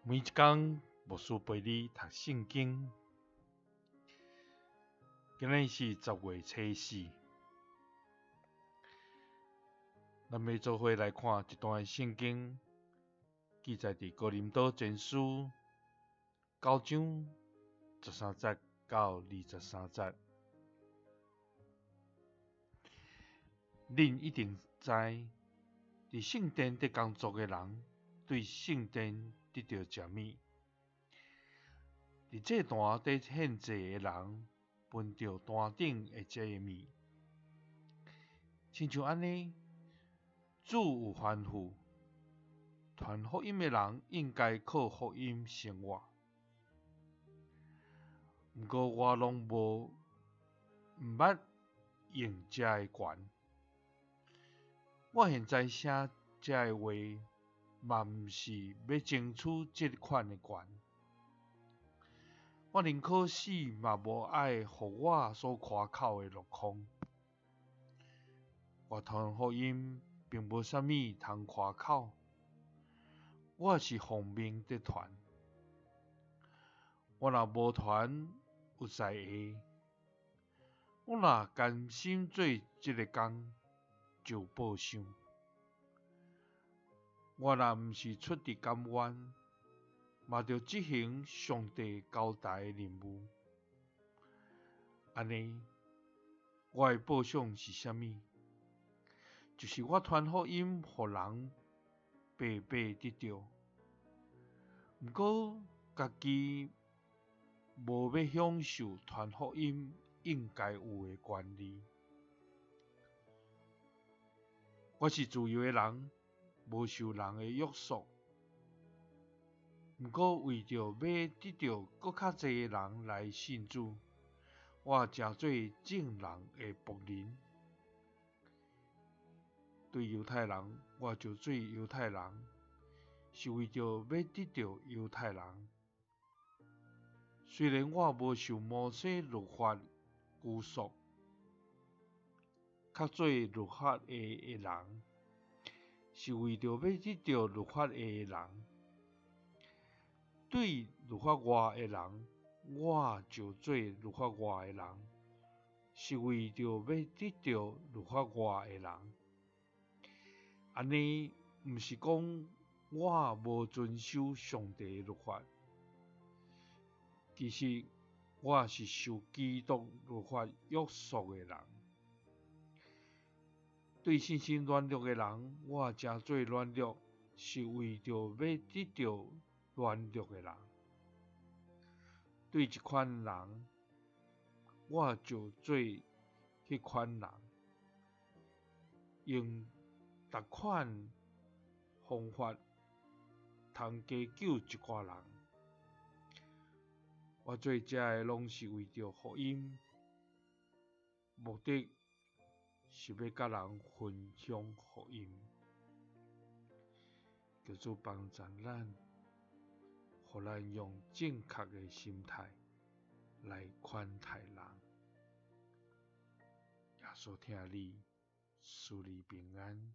每一工，牧師陪你讀聖經。今日是10月初四，咱欲做伙來看一段聖經，記載佇哥林多前書九章十三節到二十三節。恁一定知，佇聖殿佇工作的人，對聖殿得著食物；佇祭壇佇獻祭的人，分著壇頂的祭物。親像按呢，主有吩咐，傳福音的人應該靠福音生活。毋過我攏無毋捌用這个權。我現在寫這个話，嘛毋是欲爭取這款的權。我寧可死，嘛無愛予我所誇口的落空。我傳福音並無啥物通誇口，我是奉命佇傳。我若無傳，有在下；我若甘心做這个工，就報賞。我若毋是出佇甘願，嘛著執行上帝交代的任務。按呢，我的報賞是啥物？就是我傳福音予人白白得著，毋過家己無欲享受傳福音應該有的權利。我是自由的人，無受人的約束。毋過為著欲得著閣較濟的人來信主，我成做眾人的僕人。對猶太人，我就做猶太人，是為著欲得著猶太人。雖然我無受摩西律法拘束，卻做律法下的人，是為著欲得著律法下的人。對律法外的人，我就做律法外的人，是為著欲得著律法外的人。按呢，毋是講我無遵守上帝的律法，其實我是受基督律法約束的人。對信心軟弱的人，我成做軟弱，是為著欲得著軟弱的人。對這款人，我就做彼款人，用逐款方法通加救一寡人。我做這个攏是為著福音，目的是欲佮人分享福音。求主幫助咱，予咱用正確的心態來款待人。耶穌疼你，賜你平安。